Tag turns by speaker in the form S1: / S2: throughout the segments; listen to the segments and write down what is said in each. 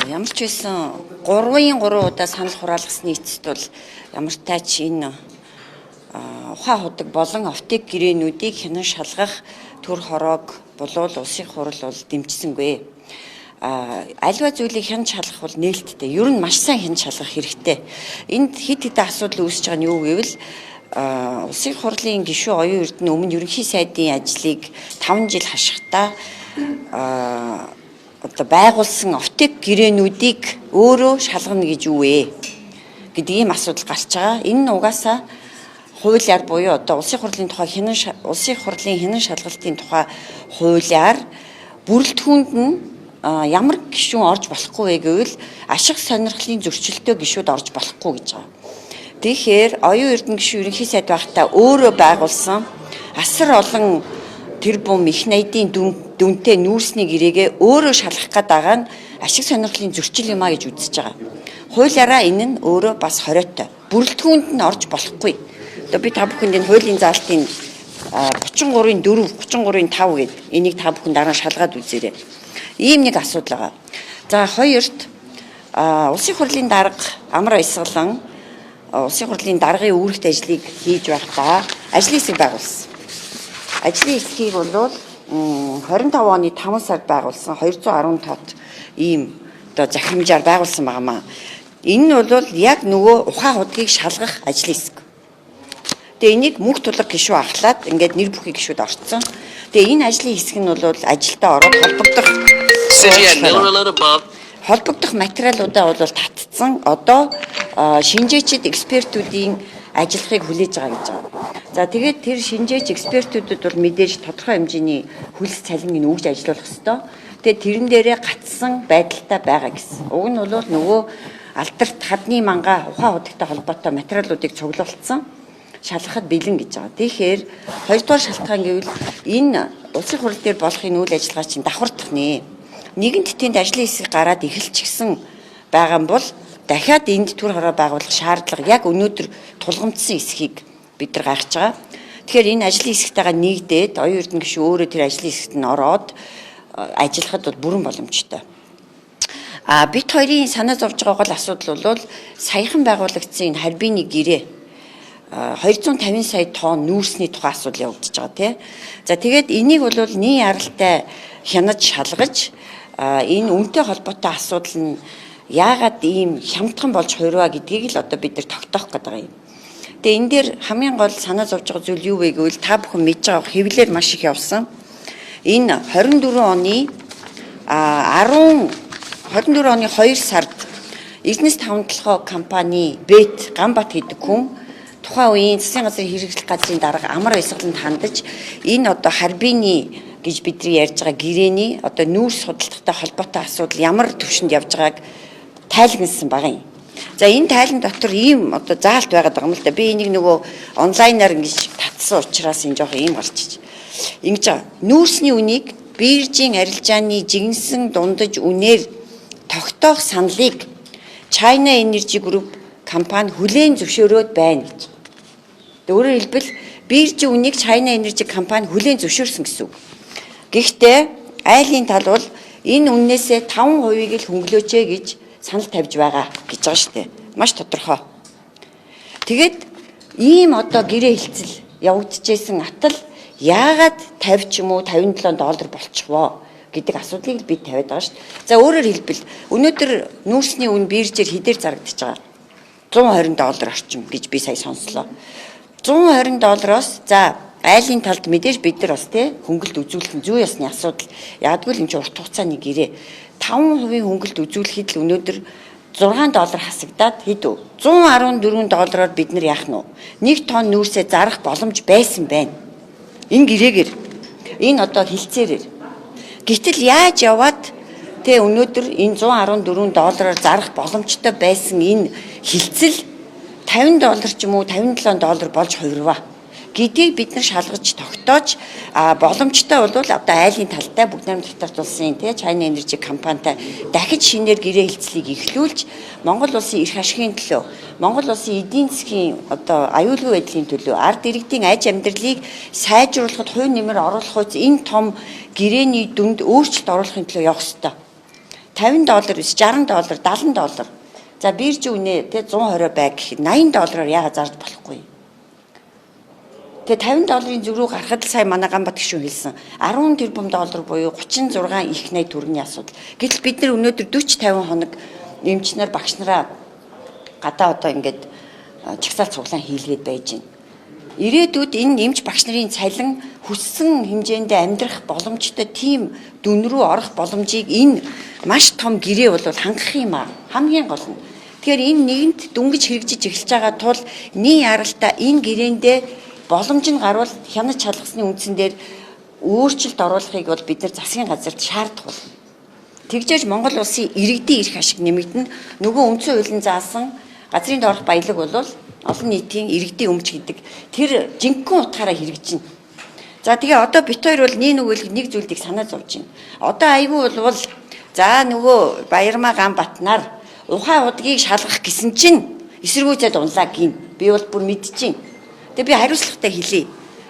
S1: Ямар ч байсан 3-ын 3 удаа санал хураалгасны эцэст бол ямар тач энэ ухаан худаг болон офтик гэрээнүүдийг хянан шалгах төр хороог болвол улсын хурал бол дэмжсэнгүй. Альва зүйлийг хян шалгах бол нээлттэй. Ер нь маш сайн хян шалгах хэрэгтэй. Энд хэд хэдэн асуудал үүсэж байгаа нь юу гэвэл улсын хурлын гишүүн оюун эрдэнэ өмнө ерөнхий сайдын ажлыг 5 жил хашихдаа одоо байгуулсан офтик гэрээнүүдийг өөрөө шалгана гэж юу вэ гэдэг ийм асуудал гарч байгаа. Энэ нь угаасаа хуулиар буюу одоо улсын хурлын тухай хянан улсын хурлын хянан шалгалтын тухай хуулиар бүрэлдэхүүнд нь ямар гишүүн орж болохгүй вэ гэвэл ашиг сонирхлын зөрчилтэй гишүүд орж болохгүй гэж байгаа. Тэгэхээр оюун эрдэнэ гишүүн ерөнхий сайд байхдаа өөрөө байгуулсан асар олон тэрбум их найдын дүнтэй нүүрсний гэрээгээ өөрөө шалгах гээд байгаа нь ашиг сонирхлын зөрчил юм а гэж үзэж байгаа. Хуулиараа энэ нь өөрөө бас хориотой. Бүрэлдэхүүнд нь орж болохгүй. Одоо би та бүхэнд энэ хуулийн заалтын 33-ын 4, 33-ын 5 гээд энийг та бүхэн дараа нь шалгаад үзээрэй. Ийм нэг асуудал байгаа. За хоёрт улсын хурлын дарга Амар Баясгалан улсын хурлын даргын үүрэгт ажлыг хийж байхдаа ажлын хэсэг байгуулсан. Ажлын хэсгийг бол 25 оны 5 сард байгуулсан 210 тот ийм одоо захирамжаар байгуулсан байгаамаа. Энэ нь бол яг нөгөө ухаан худгийг шалгах ажлын хэсэг. Тэгээ энийг мөнх тулга гишүү ахлаад ингээд нэр бүхий гишүүд орцсон. Тэгээ энэ ажлын хэсэг нь бол ажилдаа ороод холбогдох
S2: City at Miller Alert above.
S1: холбогдох материалуудаа бол татцсан. Одоо шинжээчид экспертүүдийн ажиллахыг хүлээж байгаа гэж байгаа. За тэгээд тэр шинжээч экспертүүдэд бол мэдээж тодорхой хэмжээний хөлс цалинг нь өгж ажиллуулах ёстой. Тэгээд тэрэн дээрээ гацсан байдалтай байгаа гэсэн. Уг нь бол нөгөө алдарт хадны манга ухаан худагтай холбоотой материалуудыг цуглуулсан шалгахад бэлэн гэж байгаа. Тэгэхээр хоёрдугаар шалтгаан гэвэл энэ улсын хурал дээр болох энэ үйл ажиллагаа чинь давхардах нэ. Нэгэнт тэнд ажлын хэсэг гараад эхэлчихсэн байгаа юм бол дахиад энд төр хороо байгуулах шаардлага яг өнөөдөр тулгамдсан эсхийг бид нар гаргаж байгаа. Тэгэхээр энэ ажлын хэсэгтэйгээ нэгдээд оюун эрдэнэ гишүүн өөрөө тэр ажлын хэсэгт нь ороод ажиллахад бол бүрэн боломжтой. А бит хоёрын санаа зовж байгаа гол асуудал бол саяхан байгуулагдсан энэ харбины гэрээ 250 сая тонн нүүрсний тухай асуудал явагдаж байгаа тий. За тэгээд энийг бол нийн яралтай хянаж шалгаж энэ үнэтэй холбоотой асуудал нь яагаад ийм хямдхан болж хувирваа гэдгийг л одоо бид нар тогтоох гэдэг юм. Тэгээ энэ дээр хамгийн гол санаа зовж байгаа зүйл юу вэ гэвэл та бүхэн мэдж байгаа хэвлэлээр маш их явсан. Энэ 24 оны 10 24 оны 2 сард Эрдэнэс таван толгой компани Бэт Ганбат гэдэг хүн тухайн үеийн засгийн газрын хэрэглэх газрын дарга Амар Баясгаланд хандаж энэ одоо Харбины гэж бидний ярьж байгаа гэрээний одоо нүүрс худалдахтай холбоотой асуудал ямар түвшинд явж байгааг тайлгнасан байгаа юм. За энэ тайлан дотор ийм одоо заалт байгаад байгаа юм л да. Би энийг нөгөө онлайнаар ингэж татсан учраас энэ жоох ийм гарчиж. Ингэж байгаа. Нүүрсний үнийг биржийн арилжааны жигнэсэн дундаж үнээр тогтоох саналыг China Energy Group компани хүлээн зөвшөөрөөд байна гэж. Өөрөөр хэлбэл биржийн үнийг China Energy компани хүлээн зөвшөөрсөн гэсэн үг. Гэхдээ айлын тал бол энэ үннээсээ 5%-ийг л хөнгөлөөч ээ гэж санал тавьж байгаа гэж байгаа шүү дээ. Маш тодорхой. Тэгээд ийм одоо гэрээ хэлцэл явагдчихсэн атал яагаад 50 ч юм уу 57 доллар болчихвоо гэдэг асуудлыг бид тавиад байгаа шүү дээ. За өөрөөр хэлбэл өнөөдөр нүүрсний үн биржээр хэдээр зарагдаж байгаа? 120 доллар орчим гэж би сая сонслоо. 120 доллароос за айлын талд мэдээж бид нар бас тий хөнгөлт үзүүлэх нь зүй ёсны асуудал. Яагадгүй л энэ чинь урт хугацааны гэрээ. 5% хөнгөлт үзүүлэхэд л өнөөдөр 6 доллар хасагдаад хэд вэ? 114 доллараар бид нар яах нь вэ? 1 тонн нүүрсээ зарах боломж байсан байна. Энэ гэрээгээр энэ одоо хилцээрээр. Гэтэл яаж яваад тэ өнөөдөр энэ 114 доллараар зарах боломжтой байсан энэ хилцэл 50 доллар ч юм уу 57 доллар болж хувирваа гэдгийг бид нар шалгаж тогтоож боломжтой бол одоо айлын талтай бүгд найрамдах Хятад улсын тий China Energy компанитай дахиж шинээр гэрээ хэлцлийг эхлүүлж Монгол улсын эрх ашигын төлөө, Монгол улсын эдийн засгийн одоо аюулгүй байдлын төлөө, ард иргэдийн аж амьдралыг сайжруулахад хувь нэмэр оруулах үз энэ том гэрээний дүнд өөрчлөлт оруулахын төлөө явах ёстой. 50 доллар биш, 60 доллар, 70 доллар. За, биржийн үнэ тэ 120 байг гэхэд 80 доллараар яагаад зарж болохгүй? Тэгээ 50 долларын зүг рүү гарахад л сая манай Ганбат гишүүн хэлсэн. 10 тэрбум доллар буюу 36 их 80 төгрөгийн асуудал. Гэтэл бид нар өнөөдөр 40 50 хоног эмч нар, багш нараа гадаа одоо ингээд чагсаал цуглаан хийлгээд байж байна. Ирээдүйд энэ эмч багш нарын цалин хүссэн хэмжээндээ амьдрах боломжтой тийм дүн рүү орох боломжийг энэ маш том гэрээ бол хангах юм аа. Хамгийн гол нь. Тэгэхээр энэ нэгэнт дөнгөж хэрэгжиж эхэлж байгаа тул нин яралта энэ гэрээндээ боломж нь гарвал хянаж шалгасны үндсэн дээр өөрчлөлт оруулахыг бол бид нар засгийн газарт шаардах болно. Тэгжээж Монгол улсын иргэдийн эрх ашиг нэмэгдэнэ. Нөгөө үндсэн хуулийн заасан газрын доорх баялаг бол олон нийтийн иргэдийн өмч гэдэг тэр жинхэнэ утгаараа хэрэгжинэ. За, тэгээ одоо бит хоёр бол нэг нүгэл нэг зүйлийг санаа зовж байна. Одоо айгүй болвол за нөгөө Баярмаа Ганбатнаар ухаан удгийг шалгах гэсэн чинь эсэргүүцээд унлаа гин. Би бол бүр мэдчихээн. Тэгээ би хариуцлагатай хэлье.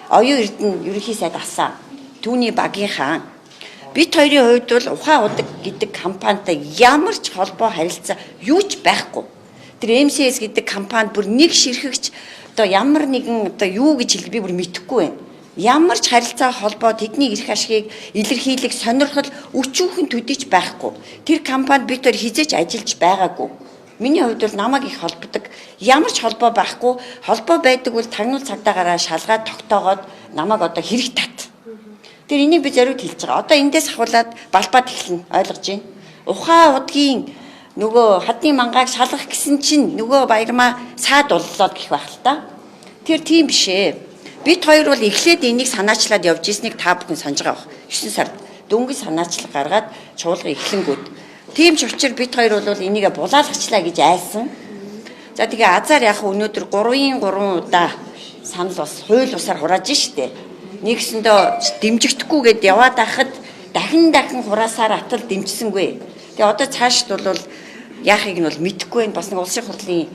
S1: Оюун Эрдэнэ ерөнхий сайд асаа. Түүний багийнхаа бит хоёрын хувьд бол ухаан удаг гэдэг компанитай ямар ч холбоо, харилцаа юу ч байхгүй. Тэр MCS гэдэг компанид бүр нэг ширхэгч одоо ямар нэгэн одоо юу гэж хэлэх би бүр мэдэхгүй байна. Ямар ч харилцаа холбоо, тэдний эрх ашигыг илэрхийлэх сонирхол өчүүхэн төдийч байхгүй. Тэр компанид бид хоёр хизээч ажиллаж байгаагүй. Миний хувьд бол намайг их холбодог. Ямар ч холбоо байхгүй. Холбоо байдаг бол тагнуул цагдаагаараа шалгаад тогтоогоод намайг одоо хэрэг тат. Тэр энийг би зориуд хэлж байгаа. Одоо эндээс ахуулаад балбаад эхэлнэ. Ойлгож байна. Ухаан удгийн нөгөө хадны мангааг шалгах гэсэн чинь нөгөө Баярмаа саад боллоо гэх байх л та. Тэр тийм биш ээ. Бид хоёр бол эхлээд энийг санаачлаад явж ирснийг та бүхэн санаж байгаа бах. 9 сард дөнгөж санаачлаг гаргаад чуулга эхлэнгүүд. Тийм ч учир бид хоёр бол энийг булаалгачлаа гэж айсан. За, тэгээ азар яг өнөөдөр 3-ын 3 удаа санал бас хууль усаар хурааж штэ. Нэгсэндээ дэмжигдэхгүй гэд яваад байхад дахин дахин хураасаар атал дэмжсэнгүй. Тэгээ одоо цаашд бол яахыг нь бол мэдэхгүй байна. Бас нэг улсын хурлын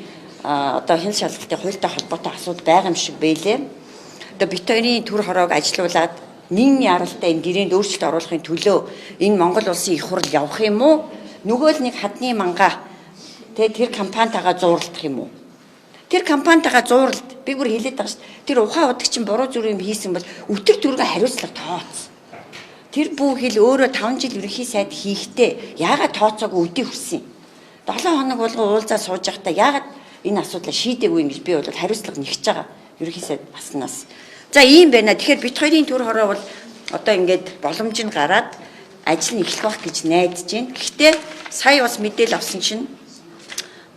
S1: одоо хяналт шалгалтын хуультай холбоотой асуудал байгаа юм шиг бэлээ. Одоо бит хоёрын төр хороог ажилуулад нин яралтай энэ гэрээнд өөрчлөлт оруулахын төлөө энэ Монгол улсын их хурл явах юм уу? Нөгөө л нэг хадны манга тэгээ тэр компанитайгаа зууралдах юм уу? Тэр компанитайгаа зууралд, би бүр хэлээд байгаа шүү дээ. Тэр ухаан удаг чинь буруу зүрх юм хийсэн бол өтөр түргэн хариуцлага тооц. Тэр бүү хэл өөрөө 5 жил ерөнхий сайд хийхдээ яагаад тооцоогүй өдий хүрсэн юм? 7 хоног болгон уулзаа сууж байхдаа яагаад энэ асуудлаа шийдээгүй юм гэж би бол хариуцлага нэгж байгаа. Ерөнхий сайд баснаас. За, ийм байна. Тэгэхээр бит хоёрын төр хороо бол одоо ингээд боломж нь гараад ажил нь эхлэх байх гэж найдаж байна. Гэхдээ сая бас мэдээлэл авсан чинь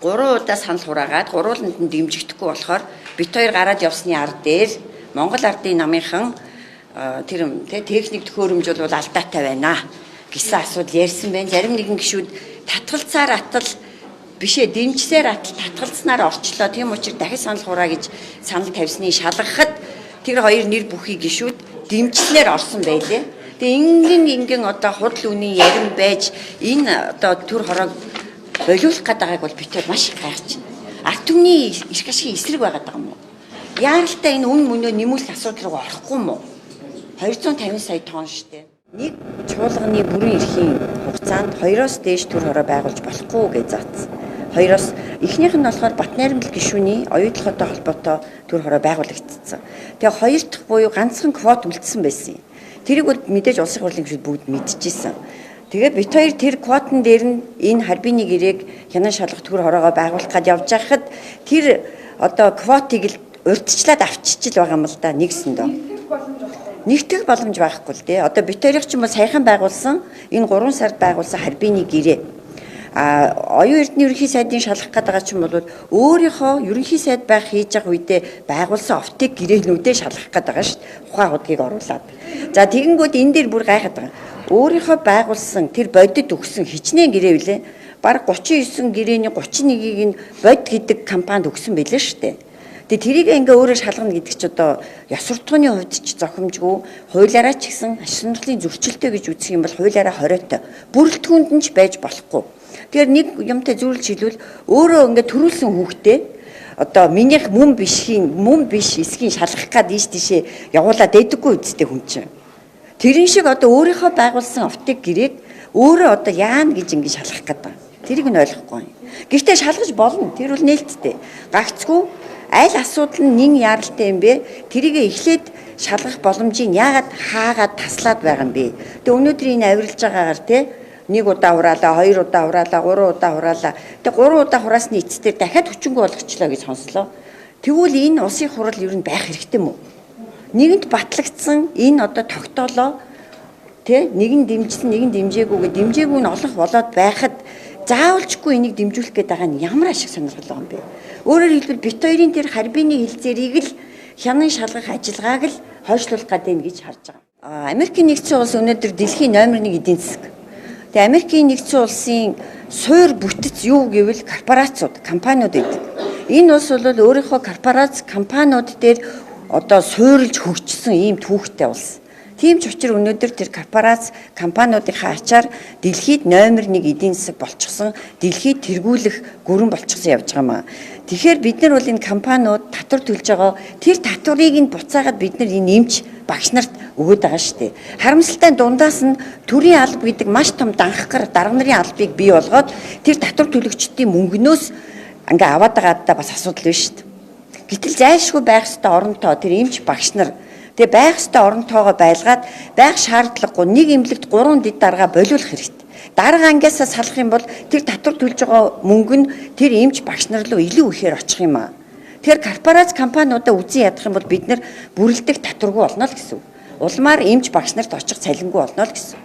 S1: 3 удаа санал хураагаад гурвууланд нь дэмжигдэхгүй болохоор бит хоёр гараад явсны ар дээр Монгол Ардын намынхан тэр техник төхөөрөмж бол алдаатай байна гэсэн асуудал ярьсан байна. Зарим нэгэн гишүүд татгалцаар атал бишээ, дэмжсээр атал татгалцсанаар орчлоо. Тийм учраас дахин санал хураа гэж санал тавьсны шалгахад тэр хоёр нэр бүхий гишүүд дэмжснээр орсон байлээ. Тэгээ ингэн ингэн одоо худал үнийн ярин байж энэ одоо төр хороог болиулах гээд байгааг бол бид маш их гайхаж байна. Ард түмний эрх ашигын эсрэг байгаад байгаа юм уу? Яаралтай энэ үн мөнөө нэмүүлэх асуудал руу орохгүй юм уу? 250 сая тонн штэ. Нэг чуулганы бүрэн эрхийн хугацаанд хоёроос дээш төр хороо байгуулж болохгүй гэж заасан. Хоёроос эхнийх нь болохоор Батнайрамдал гишүүний оюутлоготой холбоотой төр хороо байгуулагдсан. Тэгээ хоёр дахь буюу ганцхан квот үлдсэн байсан юм. Тэрийг бол мэдээж улсын хурлын гишүүд бүгд мэдчихсэн. Тэгээ бит хоёр тэр квотн дээр нь энэ харбины гэрээг хянан шалгах төр хороогоо байгуулах гад явж байхад тэр одоо квотыг л урьдчилаад авчичил байгаа юм л да нэгсэндөө. Нэгтгэх боломж байхгүй л дээ. Одоо бит хоёрыг ч юм уу саяхан байгуулсан энэ 3 сард байгуулсан харбины гэрээ. А оюун эрдэнэ ерөнхий сайдын шалгах гээд байгаа ч юм бол өөрийнхөө ерөнхий сайд байх хийж байгаа үедээ байгуулсан офтик гэрээнүүдээ шалгах гээд байгаа шүү дээ. Ухаан худгийг оруулаад. За, тэгэнгүүт энэ дээр бүр гайхаад байгаа. Өөрийнхөө байгуулсан тэр бодит өгсөн хичнээн гэрээ билээ. Бараг 39 гэрээний 31-ийг нь бод гэдэг компанид өгсөн байлээ шүү дээ. Тэгээ тэрийг ингээ өөрөө шалгана гэдэг чи одоо ёс суртахууны хувьд ч зохимжгүй, хуулиараа ч гэсэн аш сонирхлын зөрчилтэй гэж үзэх юм бол хуулиараа хориотой. Бүрэлдэхүүнд нь ч байж болохгүй. Тэгэхээр нэг юмтай зүйрлж хэлбэл өөрөө ингээ төрүүлсэн хүүхдээ одоо минийх мөн бишхийн мөн биш эсхийн шалгах гад ийш тийшээ явуулаад дэдэггүй үсттэй хүн чинь. Тэрэн шиг одоо өөрийнхөө байгуулсан офтик гэрээг Өөрөө одоо яана гэж ингэж шалгах гэдэг. Тэрийг нь ойлгохгүй юм. Гэхдээ шалгаж болно. Тэр бол нээлттэй. Гагцгүй аль асуудал нь нэн яаралтай юм бэ? Тэрийг эхлээд шалгах боломжийг яагаад хаагаад таслаад байгаа юм бэ? Тэгээ өнөөдөр энэ авиралж байгаагаар те нэг удаа хураалаа, хоёр удаа хураалаа, гурван удаа хураалаа. Тэгээ гурван удаа хураасны эцэстээр дахиад хүчингү болгочлоо гэж сонслоо. Тэгвэл энэ улсын хурал ер нь байх хэрэгтэй юм уу? Нэгэнт батлагдсан энэ одоо тогтоолоо тэ нэг нь дэмжсэн, нэг нь дэмжээгүйгээ дэмжээгүй нь олох болоод байхад заавалчгүй энийг дэмжүүлэх гээд байгаа нь ямар ашиг сонирхол байгаа юм бэ? Өөрөөр хэлбэл бид хоёрын тэр харбины хэлцээрийг л хянан шалгах ажиллагааг л хойшлуулах гэдэг гэж харж байгаа. Америкийн нэгдсэн улс өнөөдөр дэлхийн номер 1 эдийн засаг. Тэгээ Америкийн нэгдсэн улсын суур бүтэц юу гэвэл корпорациуд, компаниуд гэдэг. Энэ улс бол өөрийнхөө корпорац компаниуд дээр одоо суурилж хөгжсөн ийм түүхтэй улс. Тийм ч учраас өнөөдөр тэр корпорац компаниудынхаа ачаар дэлхийд номер 1 эдийн засаг болчихсон, дэлхийд тэргүүлэх гүрэн болчихсон явж байгаа маа. Тэгэхээр бид нар бол энэ компаниуд татвар төлж байгаа тэр татварыг нь буцаагаад бид нар энэ эмч багш нарт өгөөд байгаа шүү дээ. Харамсалтай нь дундаас нь төрийн алба гэдэг маш том данхгар дарга нарын албыг бий болгоод тэр татвар төлөгчдийн мөнгнөөс ингээ аваад байгаадаа бас асуудал биш шүү дээ. Гэтэл зайлшгүй байх ёстой оронтоо тэр эмч багш нар тэгээ байх ёстой орон тоогоо байлгаад байх шаардлагагүй нэг эмнэлэгт 3 дэд даргаа болиулах хэрэгтэй. Дарга ангиасаа салах юм бол тэр татвар төлж байгаа мөнгө нь тэр эмч багш нар руу илүү ихээр очих юм аа. Тэгэхээр корпорац компаниудаа үзэн ядах юм бол бид нар бүрэлдэх татваргүй болно л гэсэн үг. Улмаар эмч багш нарт очих цалингүй болно л гэсэн үг.